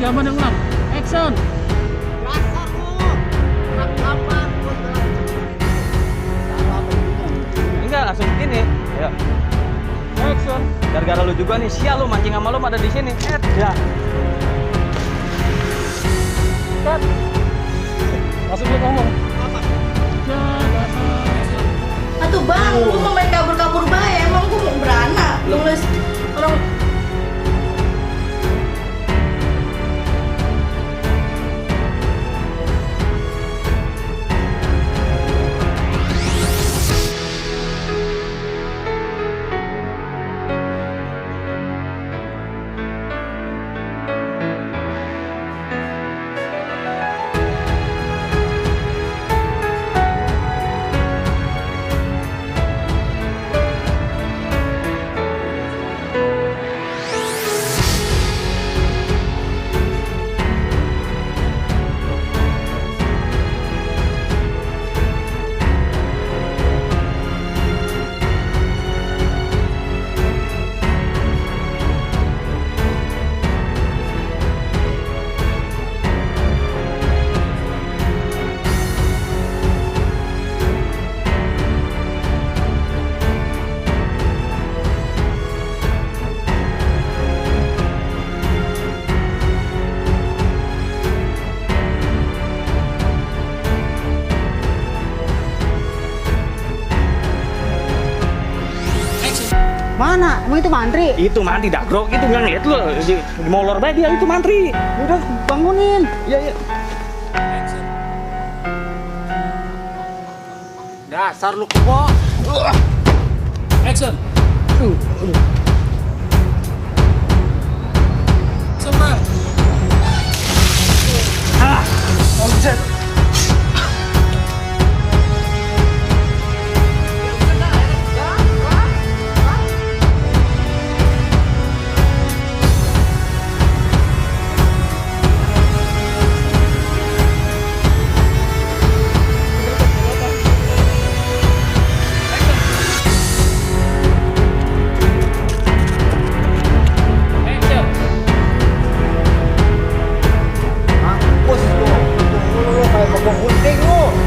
Zaman yang ulang. Action. Enggak, langsung gini. Ayo. Action. Gara-gara lu juga nih, sial lu mancing sama lu pada di sini. Ya. Cut. Langsung dia ngomong. Apa? Ya, Atuh bang, lu mau main kabur-kabur bae, emang gua mau beranak. Nulis orang Mana? Emang itu mantri? Itu mantri dak, Bro. Itu nggak ngeliat lu. Di molor bae dia, itu mantri. Udah bangunin. Iya, iya. dasar lu kebo. Action. Semangat. Ah, omset. lu.